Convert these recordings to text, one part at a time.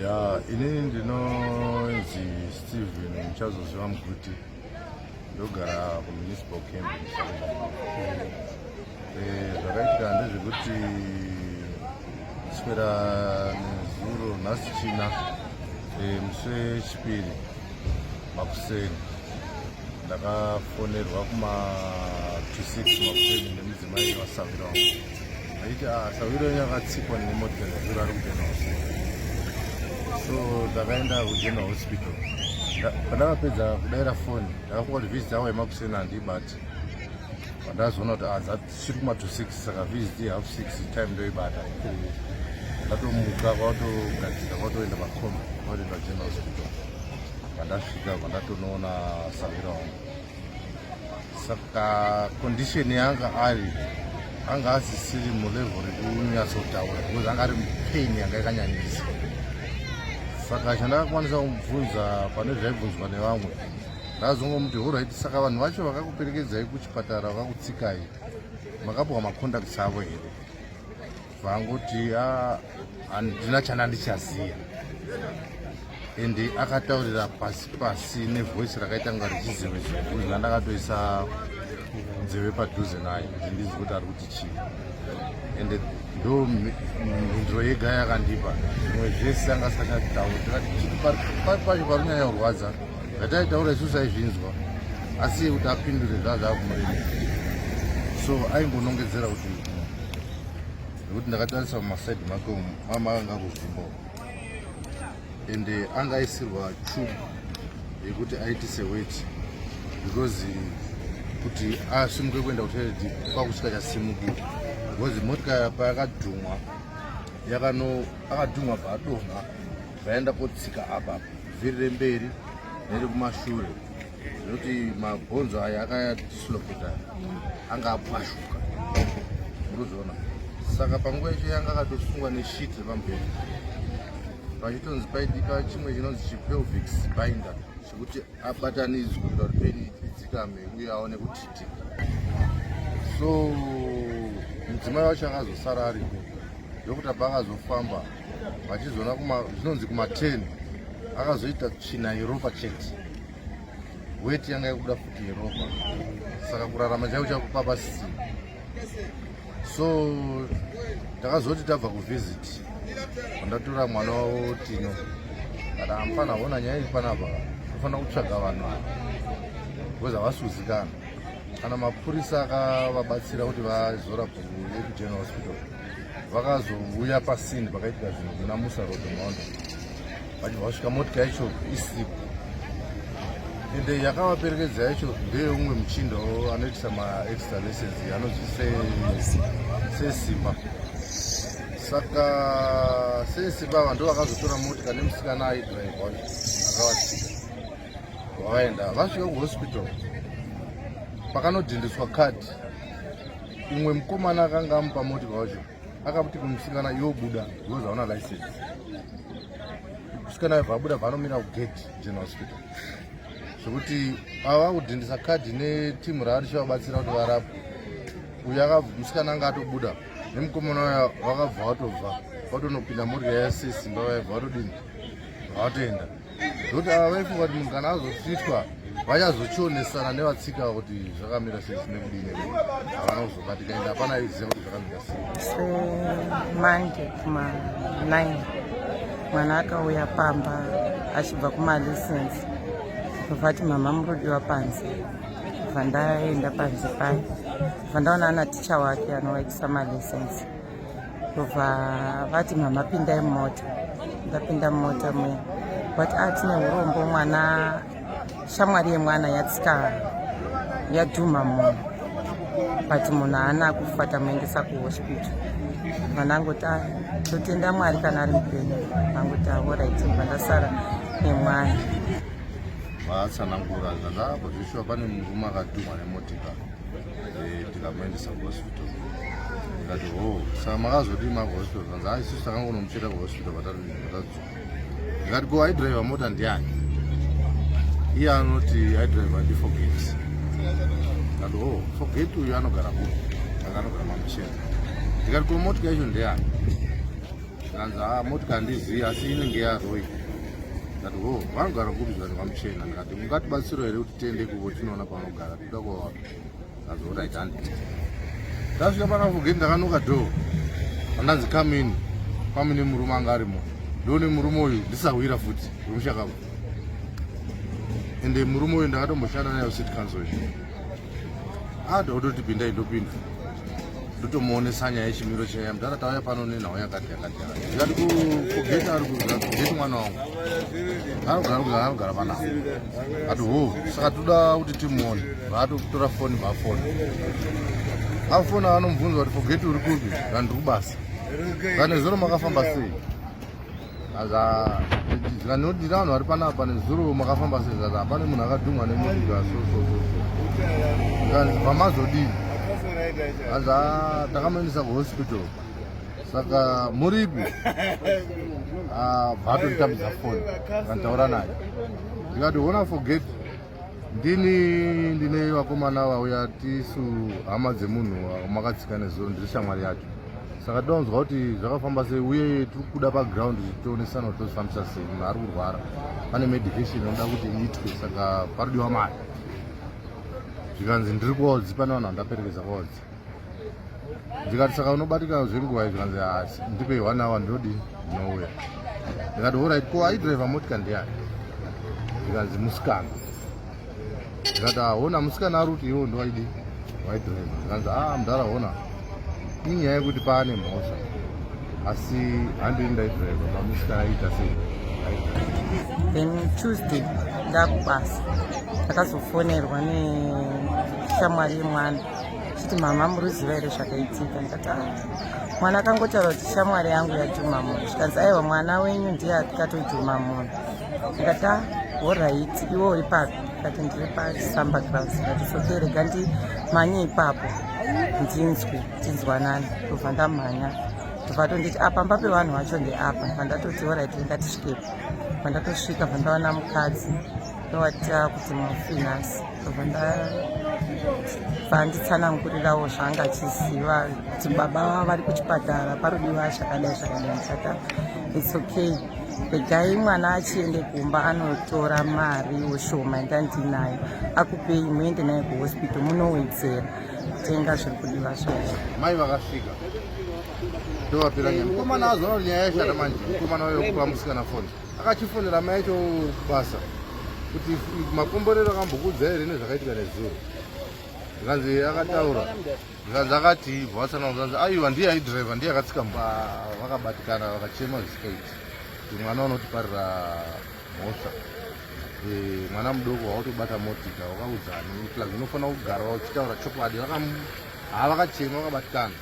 Ya, inini ndinonzi Steven Muchazoziva Muguti, ndogara kuMunicipal Camp. Zvakaitika ndezvekuti kuswera nezuro, nhasi China, musi wechipiri makuseni, ndakafonerwa kuma 26 makuseni nemudzimai waSawira wangu aiti, "Ah, Sawira wenyu akatsikwa nemotikari nezuro, ari kuGeneral Hospital." So ndakaenda kuGeneral Hospital. Pandakapedza kudaira foni, ndakafunga kuti visit avo yemakuseni handiibati. Pandazoona kuti, ah, dzachiri kuma 26, saka visit half 6 time ndoibata. Ndatomuka, kwatogadzira, kwatoenda pakombi, kwatoenda General Hospital. Pandasvika, pandatonoona sawira wangu, saka condition yanga ari, anga asisiri mulevel rekunyatsotaura because anga ari mupain yanga yakanyanyisa. Saka chandakakwanisa kumubvunza pane zvaibvunzwa nevamwe, ndazongomuti, "Alright, saka vanhu vacho vakakuperekedzai kuchipatara, vakakutsikai, makapiwa macontacts avo here?" Vangoti, "Ah, handina chandandichaziya." Ende akataurira pasi pasi nevoice rakaita kunga richizevezve. Ndakatoisa nzeve padhuze naye kuti ndinzwe kuti ari kuti chii, ende ndo mhinduro yega yakandipa. Zvimwe zvese anga asingachatauri. Tikati chiti pari pacho parunyanya kurwadza, zvataitaura isusu aizvinzwa, asi kuti apindure zvaa zvakumuremera. So aingonongedzera kuti, nekuti ndakatarisa mumasaidi make umu mama anga kuzvimba, ende anga aisirwa tube yekuti aitise weti, because kuti asimuke kuenda kutoilet kwakusvika chasimuki, because motika payakadhumwa yakano akadhumwa, bvaadonha, vaenda kotsika apa vhiri remberi nerekumashure, zvekuti mabhonzo aya akadislocata, anga apwashuka, murikuzviona. Saka panguva yacho yanga akatosungwa nesheet repamberi, pachitonzi paidika chimwe chinonzi chipelvic binder chekuti abatanidzwe kuita kuti pain idzikame uye aone kutitika. So mudzimai wacho akazosara ariko, ndokuti apa akazofamba vachizoona zvinonzi kuma10 akazoita tsvina yeropa chete, weti yanga yakubuda futi yeropa. Saka kurarama chaiko chakupa pasisina. So takazoti tabva kuvisit, pandatora mwana wavo Tino, kana amufana kuona nyaya iri panapa, tofanira kutsvaga vanhu ava because havasi kuzikana. Kana mapurisa akavabatsira kuti vazorapwa kuGeneral Hospital, vakazouya pasini pakaitika zvinhu kuna Musa Road Mondo, vachibva vasvika motika yacho isipo. Ende yakavaperekedza yacho ndeyeumwe muchinda anoitisa maextra lessons anonzi Sesimba. Saka Sesimba ava ndo vakazotora motika nemusikana aidhiraivha wacho akavatsika, vavaenda. Vasvika kuhospital, pakanodhindiswa kadhi, umwe mukomana akanga amupa motika wacho akamuti kumusikana, "Iwo buda because hauna license." Musikana aibva abuda, bva anomira kugate General Hospital, zvekuti ava kudhindisa kadhi netimu raari chivabatsira kuti varapwe. Uyu musikana anga atobuda nemukomana uya, vakabva vatobva vatonopinda motika yaSesimba, vaibva vatodini, vatoenda. Nokuti ava vaifunga kuti munhu kana azofitwa vachazochionesana nevatsika kuti zvakamira sei nekudini. Havana kuzobatika, ende hapana aiziva kuti zvakamira sei. SeMonday kuma9, mwana akauya pamba achibva kumalessons, vati, "Mama, murodiwa panze." Bva ndaenda panze paya, bva ndaona ana ticha wake anovaitisa malessons. Ndobva vati, "Mama, pindai mumota." Ndapinda mumota muya, vati, "A, tine urombo, mwana, shamwari yemwana yatsika, yadhuma munhu, but munhu haana kufa, tamuendesa kuhospital." Mwana angoti, "A, totenda Mwari kana ari mupenyu." Angoti, "Alright." Bva ndasara nemwana. Vatsanangura zvandakuzvishuwa, pane murume akadhumwa nemotika, tikamuendesa kuhospital. Ndikati, "Ho, saka makazodii makuhospital?" Kanzi, "Ai, isusu takangonomuchera kuhospital patadzoka." Ndikati, "Ko aidhiraivha mota ndiani?" Iye anoti aidhiraivha ndiForget. Ndikati, "Ho, Forget uyu anogara kupi?" Anga anogara mamuchera. Ndikati, "Ko motika yacho ndeyani?" Zvikanzi ah, motikari handizivi asi inenge yaRoy. Ndikati ho, vanogara kupi? Zvikati kwaMuchena. Ndikati mungatibatsiro here kuti tiende kuvo tinoona pavanogara, toda kuvaona. Zvikanzi alright, handiti. Ndasvika pana Forget ndakanoka door. Andanzi come in. Pamine murume anga arimo. Ndione murume uyu ndisahwira futi wemushakabvu. Ende murume uyu ndakatomboshanda naye city council izvi. Ah, ndototi pindai, ndopinda. Ndotomuonesa nyaya yechimiro chenyaya. Mudhara, tauya pano nenhau yakati yakati yakati. Ndikati kuForget ari kuForget mwana wangu. Anogara anogara panapa. Ati ho, saka toda kuti timuone. Vaatotora foni vafona. Afona anomubvunza kuti Forget uri kupi? Ndiri kubasa. Nezuro makafamba sei? Zvikanodira vanhu vari panapa, nezuro makafamba sei? Zvaza pane munhu akadhumwa nemotika so so so so. Zvikanzi pamazodini? Aza takamuendesa kuhospital. Saka muripi? Bvatonditambidza foni kantaura naye. Ndikati hona Forget, ndini ndine vakomana vauya, tisu hama dzemunhu makatsika nezuro, ndiri shamwari yacho. Saka toda kuti zvakafamba sei uye tiri kuda paground tionesana kuti tozvifambisa sei. Munhu ari kurwara, pane medication inoda kuti iitwe, saka parikudiwa mari. Zvikanzi ndiri kuodzi, pane vanhu vandaperekedza kuodzi. Ndikati saka unobatika zvenguva? Zvikanzi asi ndipei one hour, ndinodii, ndinouya. Ndikati alright, ko aidhiraivha motika ndiani? Zvikanzi musikana. Ndikati ahona, musikana ari kuti iwo ndowaidi waidhiraivha. Zvikanzi a mudhara, hona, inyaya yekuti paane mhosva, asi handini ndaidhiraivha, pamusikana aiita sei. Then Tuesday ndakubasa, ndakazofonerwa neshamwari yemwana chiti, "Mama, muruziva here zvakaitika?" Ndikati, "Ah." Mwana akangotaura kuti shamwari yangu yadhuma munhu. Zvikanzi, "Aiwa, mwana wenyu ndiye akatodhuma munhu." Ndikati, "Ah, alright, iwe uri papi?" Ndikati, "Ndiri pasamba grounds." Ndikati, "Okay, rega ndimhanye ipapo ndinzwe tinzwanani." Ndobva ndamhanya, ndobva tonditi apa mba pevanhu vacho ndeapa. Bva alright, ngatisvikepo. Bva ndatosvika, bva ndawana mukadzi ndowatira kuti mufi nhasi. Ndobva ndabva zvanga achiziva kuti baba vari kuchipatara, parodiwa zvakadai zvakadai. Saka it's okay, regai mwana achiende kumba anotora mari shoma yandandinayo, akupei muende naye kuhospital, munowedzera kutenga zviri kudiwa zvacho. Mai vakasvika, ndovapira nyaya. Mukomana azoona kuti nyaya yashata manje. Mukomana uyo kupa musikana foni, akachifonera mai acho basa kuti makomborero akambokudza here nezvakaitika nezuro. Zvikanzi akataura. Zvikanzi akati bvatsana. Zvikanzi aiwa, ndiye aidhiraivha, ndiye akatsika. Vakabatikana, vakachema zvisikaiti kuti mwana unotiparira mhosva. Mwana mudoko wautobata motika, wakaudzani? Plus unofanira kugara uchitaura chokwadi. Ha, vakachema, vakabatikana.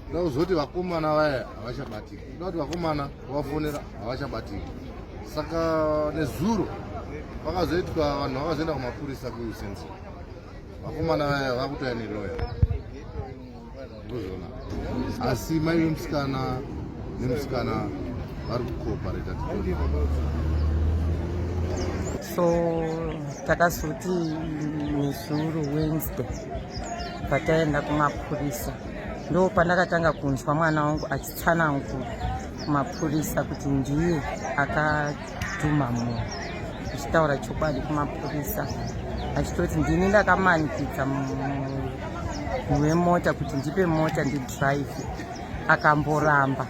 Kuda kuzoti vakomana vaya havachabatiki, kuda kuti vakomana vafonera havachabatiki. Saka nezuro vakazoitwa, vanhu vakazoenda kumapurisa kusense, vakomana vaya vakutoya neloya, ndozvona. Asi mai vemusikana nemusikana vari kucooperata titori. So takazoti nezuro Wednesday pataenda kumapurisa, ndo pandakatanga kunzwa mwana wangu achitsanangura kumapurisa kuti ndiye akadhuma munhu, achitaura chokwadi kumapurisa, achitoti, "Ndini ndakamanikidza munhu wemota kuti ndipe mota ndidhiraivhe. Akamboramba,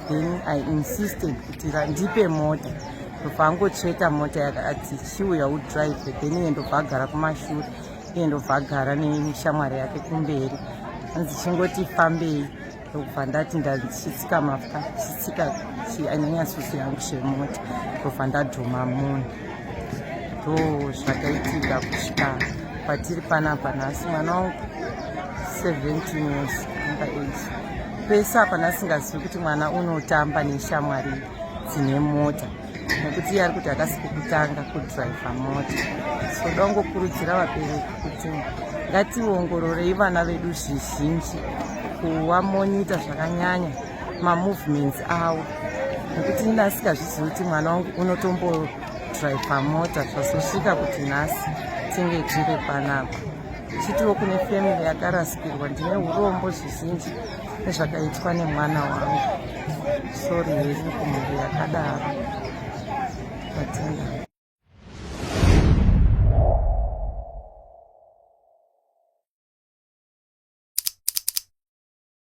then I insisted kuti ndipe mota." Ndobva angotsveta mota yakati, "Chiuya udhiraivhe." Then iye ndobva agara kumashure, iye ndobva agara neshamwari yake kumberi. Anzi, "Chingoti fambei." Ndobva ndati ndachitsika mafuta, chitsika anyanyasusu yangu zvemota, ndobva ndadhuma munhu. Ndo zvakaitika kusvika patiri panapa nhasi. Mwana wangu 17 years anga age pese apa nasingazivi kuti mwana unotamba neshamwari dzine mota, nekuti iye ari kuti hakasi kukutanga kudhiraivha mota. So dongokurudzira vabereki kuti ngationgororei vana vedu zvizhinji, kuvamonita zvakanyanya mamovements avo, nekuti ini asingazvizivi kuti mwana wangu unotombodhiraivha mota, zvazosvika kuti nhasi tinge tiri panapa. Chitiwo kune family yakarasikirwa, ndine urombo zvizhinji nezvakaitwa nemwana wangu. Sorry henyu kumhuri yakadaro. Tatenda.